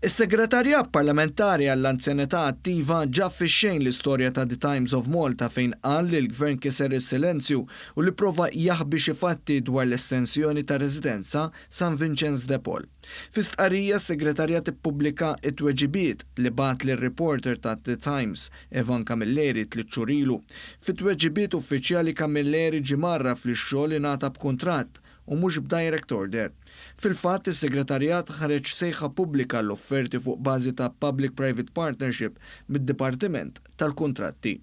Is-Segretarjat Parlamentari għall-Anzjanità Attiva ġab fix-xejn l-istorja ta' The Times of Malta fejn qal li l-Gvern kiser is-silenzju u li prova jaħbi xi fatti dwar l-estensjoni ta' residenza San Vinċenz de Paul. Fi stqarrija s-Segretarjat ippubblika t-tweġibiet li bagħat lir-reporter ta' The Times, Evan Camilleri tliet xhur ilu. Fit-tweġibiet uffiċjali Camilleri ġie mgħarraf li x-xogħol ingħata b'kuntratt u mhux b'direct order. Fil-fatt, is-Segretarjat ħareġ sejħa pubblika għall-offerti fuq bażi ta' Public Private Partnership mid-Dipartiment tal-Kuntratti.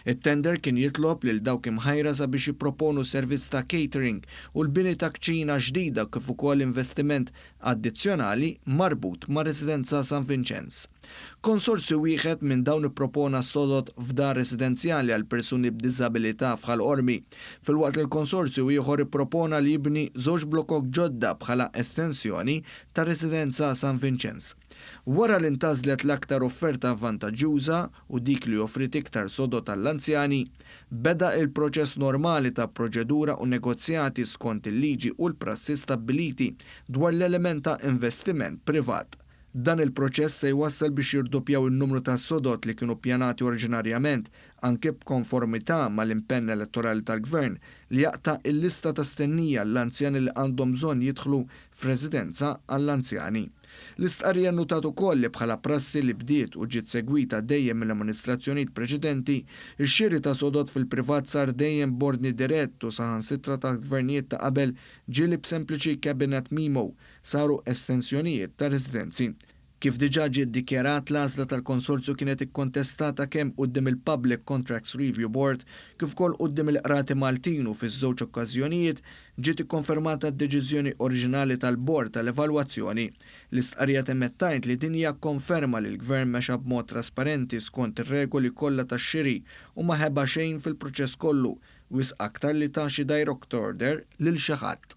It-tender kien jitlob lil dawk imħajra sabiex jipproponu servizz ta' catering u l-bini ta' kċina ġdida kif ukoll investiment addizzjonali marbut ma' Residenza San Vinċenz. Konsorzju wieħed minn dawn ippropona sodod f'dar residenzjali għal persuni b'diżabilità f'Ħal Qormi, filwaqt li l-konsorzju ieħor ippropona li jibni żewġ blokok ġodda bħala estensjoni ta' Residenza San Vinċenz. Wara li ntgħażlet l-aktar offerta vantaġġjuża u dik li offrit iktar sodod għall-anzjani, beda il-proċess normali ta' proċedura u negozjati skont il-liġi u l-prassi stabbiliti dwar l-element ta' investiment privat. Dan il-proċess se jwassal biex jirdoppjaw in-numru ta' sodod li kienu ppjanati oriġinarjament anke b'konformità mal-impenn elettorali tal-Gvern li jaqta' il-lista ta' stennija l-anzjani li għandhom bżonn jidħlu f'residenza għall-anzjani. L-istqarrija nnotat ukoll li bħala prassi li bdiet u ġiet segwita dejjem mill-amministrazzjonijiet preċedenti, ix-xiri ta' sodod fil-privat sar dejjem b'ordni dirett u saħansitra ta' gvernijiet ta' qabel ġieli b'sempliċi cabinet memo saru estensjonijiet ta' residenzi. Kif diġà ġie ddikjarat, l-għażla tal-konsorzju kienet ikkontestata kemm quddiem il-Public Contracts Review Board kif ukoll quddiem il-Qrati Maltin u fiż-żewġ okkażjonijiet ġiet ikkonfermata d-deċiżjoni oriġinali tal-Bord tal-Evalwazzjoni. L-istqarrija temmet tgħid li din hija konferma li l-Gvern mexa b'mod trasparenti skont ir-regoli kollha tax-xiri u ma ħeba xejn fil-proċess kollu, wisq aktar li ta xi direct order lil xi ħadd.